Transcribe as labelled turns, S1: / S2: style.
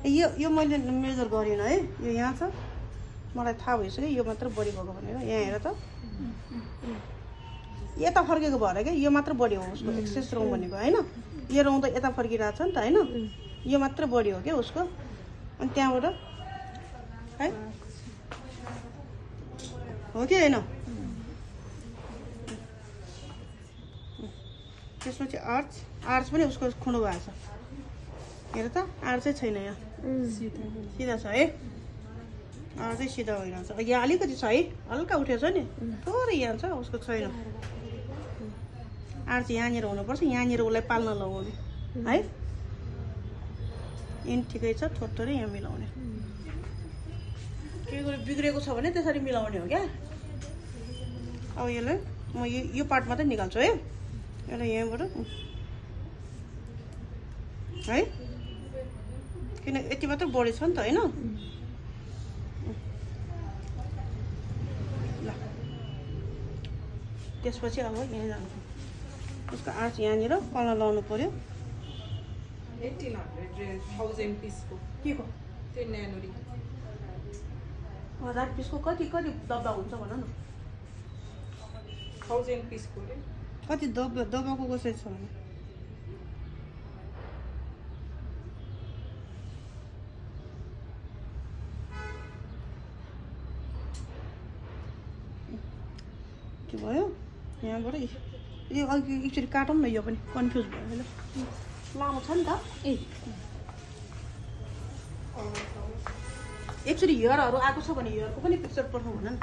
S1: यो मैले मेजर गरिनँ है यो यहाँ छ मलाई थाहा भइसक्यो यो मात्र बढी भएको भनेर यहाँ हेर त यता फर्केको भएर क्या यो मात्र बढी हो उसको एक्सेस रौँ भनेको होइन यो रौँ त यता फर्किरहेको छ नि त होइन यो मात्र बढी हो क्या उसको अनि त्यहाँबाट है हो कि होइन त्यसपछि आर्च पनि उसको खुँडो भएको छ हेर त आर्चै छैन यहाँ सिधा छ है आर्चै सिधा भइरहेको छ यहाँ अलिकति छ है हल्का उठेको छ नि थोरै यहाँ छ उसको छैन आर्च यहाँनिर हुनुपर्छ यहाँनिर उसलाई पाल्न लगाउने है इन ठिकै छ थोरै यहाँ मिलाउने के गरे बिग्रेको छ भने त्यसरी मिलाउने हो क्या अब यसलाई म यो पार्ट मात्रै निकाल्छु है यसलाई यहाँबाट है किन यति मात्र बढी छ नि त होइन ल त्यसपछि अब यहाँ जानु उसको आर्च यहाँनिर कलर लाउनु पर्यो
S2: 1800 पिसको
S1: के को
S2: त्यो न्यानोरी
S1: 1000 पिसको कति डब्बा हुन्छ भन न
S2: 1000 पिसको रे
S1: कति दबाको कसरी छ भने के भयो यहाँबाट यो अघि एकचोटि काटौँ न यो पनि कन्फ्युज भयो ल लामो छ नि त एकचोटि हेयरहरू आएको छ भने हेयरको पनि पिक्चर पठाउँ भन न